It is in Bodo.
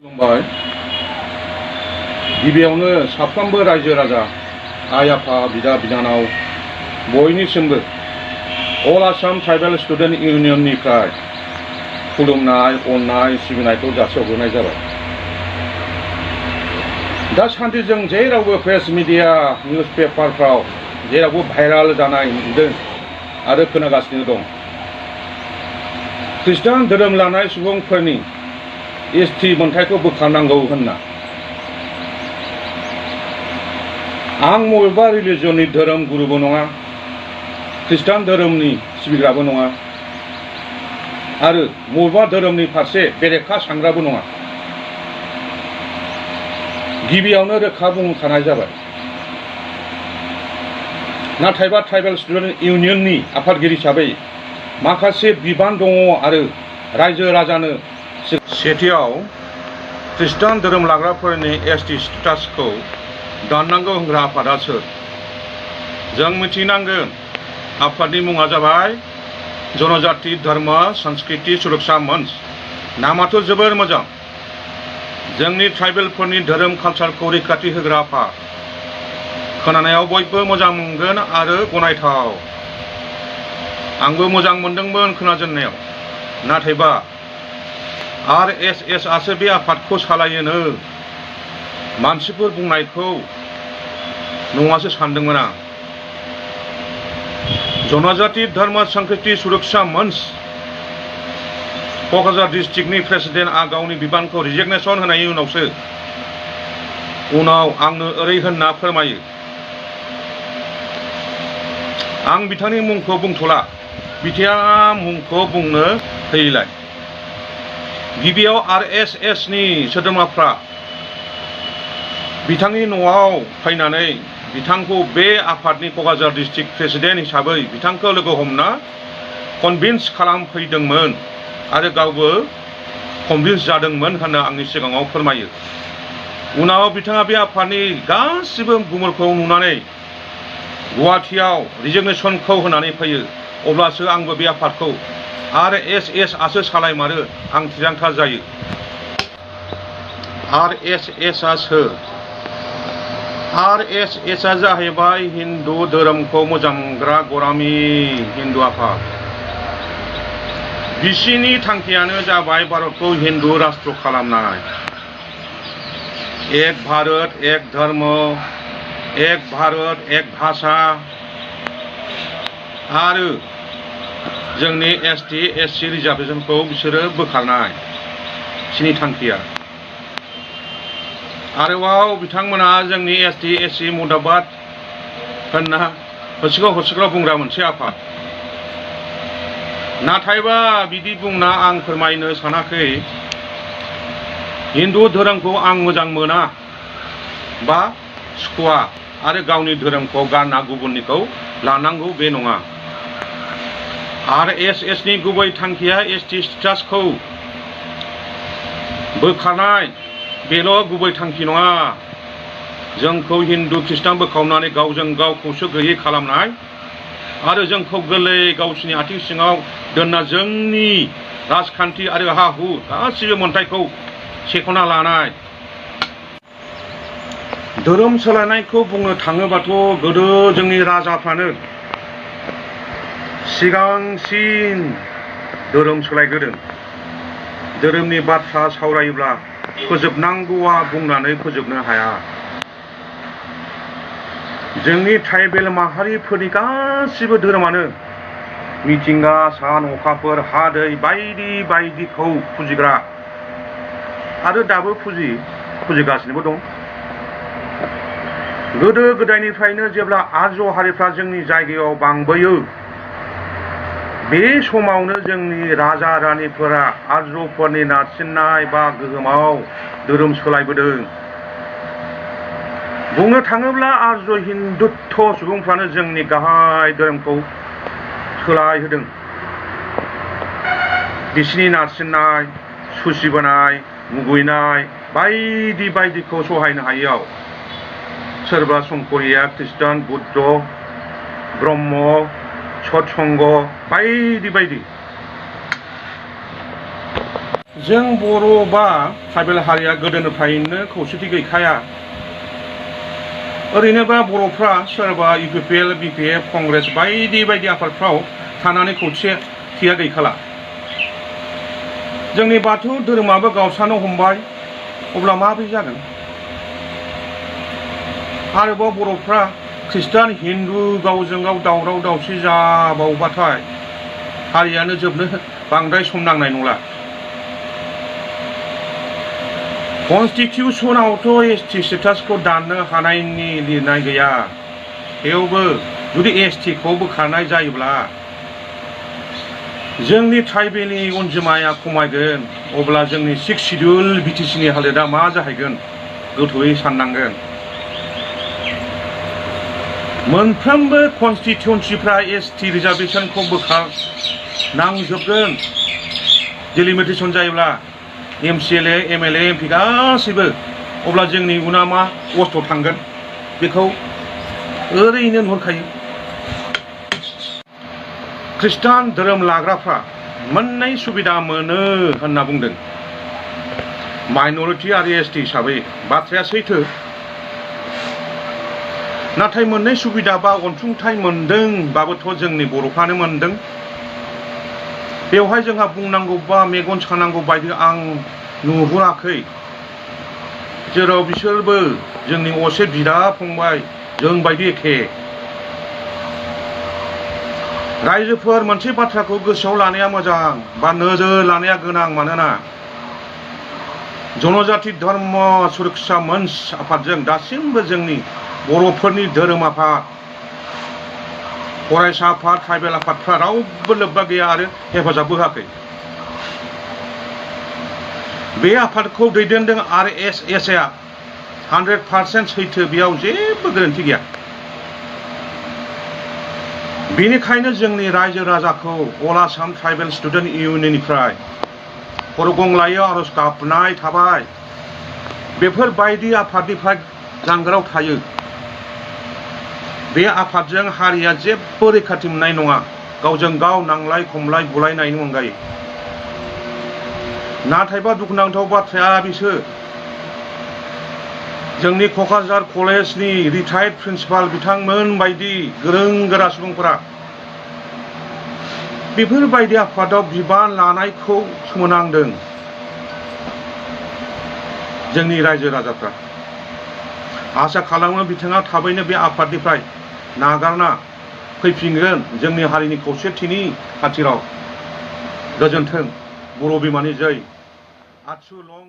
खुलुमबाय। गिबियावनो साफ्रोमबो रायजो राजा, आइ आफा, बिदा बिनानाव बयनिसिमबो अल आसाम ट्राइबेल स्टुडेन्ट इउनियननिफ्राय खुलुमनाय, अननाय, सिबिनायखौ जासिहरग्रोनाय जाबाय। दासान्दि जों जेरावबो प्रेस मिडिया, निउस पेपारफ्राव जेरावबो भाइराल जानाय नुदों आरो खोनागासिनो दं। ख्रिस्टान धोरोम लानाय सुबुंफोरनि एसटि मोनथायखौ बोखारनांगौ होनना। आं बबेबा रिलिजननि धोरोम गुरुबो नङा, ख्रिस्टान धोरोमनि सिबिग्राबो नङा आरो बबेबा धोरोमनि फारसे बेरेखा सानग्राबो नङा। गिबियावनो रोखा बुंखानाय जाबाय। नाथायबा ट्राइबेल स्टुडेन्ट इउनियननि आफादगिरि हिसाबै माखासे बिबान दङ आरो रायजो राजानो सेथियाव ख्रिस्टान धोरोम लाग्राफोरनि एसटि स्टेटासखौ दाननांगौ होनग्रा आफादा सोर? जों मिथिनांगोन। आफादनि मुङा जाबाय जनजाति धर्म संस्कृति सुरक्षा मंच। नामाथ' जोबोर मोजां। जोंनि ट्राइबेलफोरनि धोरोम कालचारखौ रैखाथि होग्रा आफाद। खोनानायाव बयबो मोजां मोनगोन आरो गनायथाव। आंबो मोजां मोनदोंमोन खोनाजेननायाव। नाथायबा RSS आसो बे आफादखौ सालायोनो मानसिफोर बुंनायखौ नङासो सानदोंमोन आं। जनजाति धर्म संस्कृति सुरक्षा मंच क'क्राझार डिस्ट्रिक्टनि प्रेसिडेन्टआ गावनि बिबानखौ रिजिगनेसन होनायनि उनाव आंनो ओरै होनना फोरमायो। आं बिथांनि मुंखौ बुंथ'ला, बिथाङा मुंखौ बुंनो होयैलाय। गिबियाव RSS नि सोद्रोमाफ्रा बिथांनि न'आव फैनानै बिथांखौ बे आफादनि क'क्राझार डिस्ट्रिक्ट प्रेसिडेन्ट हिसाबै बिथांखौ लोगो हमना कनभिन्स खालामफैदोंमोन आरो गावबो कनभिन्स जादोंमोन होनना आंनि सिगाङाव फोरमायो। उनाव बिथाङा बे आफादनि गासिबो गुमुरखौ नुनानै गुवाहाटीयाव रिजिगनेसनखौ होनानै फैयो। अब्लासो आंबो बे आफादखौ RSS आसो सालायमारो आं थिरांथा जायो। RSS आ सोर? RSS आ जाहैबाय हिन्दु धोरोमखौ मोजां मोनग्रा गरामि हिन्दु आफाद। बिसिनि थांखियानो जाबाय भारतखौ हिन्दु राष्ट्र खालामनाय। एक भारत एक धर्म, एक भारत एक भाषा आरो जोंनि ST SC रिजार्भेसनखौ बिसोरो बोखारनाय बिसिनि थांखिया। आरोबाव बिथांमोना जोंनि ST SC मुर्दाबाद होनना होसिख्राव बुंग्रा मोनसे आफाद। नाथायबा बिदि बुंना आं फोरमायनो सानाखै हिन्दु धोरोमखौ आं मोजां मोना बा सुखुवा आरो गावनि धोरोमखौ गारना गुबुननिखौ लानांगौ बे नङा। RSS नि गुबै थांखिया ST स्टेटासखौ बोखारनाय बेल' गुबै थांखि नङा। जोंखौ हिन्दु खृष्टान बोखावनानै गावजों गाव खौसे गैयै खालामनाय आरो जोंखौ गोरलै गावसिनि आथिं सिङाव दोनना जोंनि राजखान्थि आरो हा-हु गासिबो मोन्थायखौ सेख'ना लानाय। धोरोम सोलायनायखौ बुंनो थाङोबाथ' गोदो जोंनि राजाफ्रानो सिगांसिन धोरोम सोलायग्रोदों। धोरोमनि बाथ्रा सावरायोब्ला फोजोबनांगौआ बुंनानै फोजोबनो हाया। जोंनि ट्राइबेल माहारिफोरनि गासिबो धोरोमानो मिथिंगा, सान, अखाफोर, हा, दै बायदि बायदिखौ फुजिग्रा आरो दाबो फुजिगासिनोबो दं। गोदो गोदायनिफ्रायनो जेब्ला आर्य हारिफ्रा जोंनि जायगायाव बांबोयो बे समावनो जोंनि राजा रानिफोरा आर्यफोरनि नारसिननाय बा गोहोमाव धोरोम सोलायबोदों। बुंनो थाङोब्ला आर्य हिन्दुत्व सुबुंफ्रानो जोंनि गाहाय धोरोमखौ सोलायहोदों। बिसिनि नारसिननाय, सुसिबोनाय, मुगैनाय बायदि बायदिखौ सहायनो हायैयाव सोरबा संकरिया, ख्रिस्टान, बुद्ध, ब्रह्म, सत्संग बायदि बायदि जों बर' बा ट्राइबेल हारिया गोदोनिफ्रायनो खौसेथि गैखाया। ओरैनोबा बर'फ्रा सोरबा UPPL, BPF, कंग्रेस बायदि बायदि आफादफ्राव थानानै खौसेथिया गैखाला। जोंनि बाथौ धोरोमाबो गावस्रानो हमबाय, अब्ला माबोरै जागोन? आरोबाव बर'फ्रा खृष्टान हिन्दु गावजों गाव दावराव दावसि जाबावबाथाय हारियानो जोबनो बांद्राय सम नांनाय नंला। कन्स्टिटिउसनावथ' ST स्टेटासखौ दाननो हानायनि लिरनाय गैया। थेवबो जुदि ST खौ बोखारनाय जायोब्ला जोंनि ट्राइबेलनि अनजिमाया खमायगोन, अब्ला जोंनि 6 शिड्युल BTC नि हालोदा मा जाहैगोन गोथौयै साननांगोन। मोनफ्रोमबो कन्स्टिटिउन्सिफ्रा ST रिजार्भेसनखौ बोखारनांजोबगोन डिलिमिटेसन जायोब्ला MCLA, MLA, MP गासैबो। अब्ला जोंनि उना मा अवस्थायाव थांगोन बेखौ ओरैनो नुहुरखायो। खृष्टान धोरोम लाग्राफ्रा मोननै सुबिदा मोनो होनना बुंदों, माइनरिटि आरो ST हिसाबै। बाथ्राया सैथो, नाथाय मोननै सुबिदा बा अनसुंथाइ मोनदोंबाबोथ' जोंनि बर'फ्रानो मोनदों। बेवहाय जोंहा बुंनांगौ बा मेगन सानांगौ बायदि आं नुहुराखै, जेराव बिसोरबो जोंनि असे बिदा फंबाय, जों बायदि एखे। रायजोफोर मोनसे बाथ्राखौ गोसोआव लानाया मोजां बा नोजोर लानाया गोनां, मानोना जनजाति धर्म सुरक्षा मंच आफादजों दासिमबो जोंनि बर'फोरनि धोरोम आफाद, फरायसा आफाद, ट्राइबेल आफादफ्रा रावबो लोब्बा गैया आरो हेफाजाबबो होआखै। बे आफादखौ दैदेनदों RSS आ 100% सैथो, बेयाव जेबो गोरोन्थि गैया। बेनिखायनो जोंनि रायजो राजाखौ अल आसाम ट्राइबेल स्टुडेन्ट इउनियननिफ्राय खर'गंग्लायाव आर'ज गाबनाय थाबाय, बेफोरबायदि आफादनिफ्राय जानगाराव थायो। बे आफादजों हारिया जेबो रैखाथि मोननाय नङा, गावजों गाव नांलाय खमलाय बुलायनायनि अनगायै। नाथायबा दुखुनांथाव बाथ्राया बिसो जोंनि क'क्राझार कलेजनि रिटायार्ड प्रिन्सिपाल बिथांमोन बायदि गोरों गोरा सुबुंफोरा बेफोरबायदि आफादाव बिबान लानायखौ सोमोनांदों। जोंनि रायजो राजाफ्रा आसा खालामो बिथाङा थाबैनो बे आफादनिफ्राय नागारना फैफिनगोन जोंनि हारिनि खौसेथिनि खाथिराव। गोजोन्थों। बर' बिमानि जै। आत्सु लं।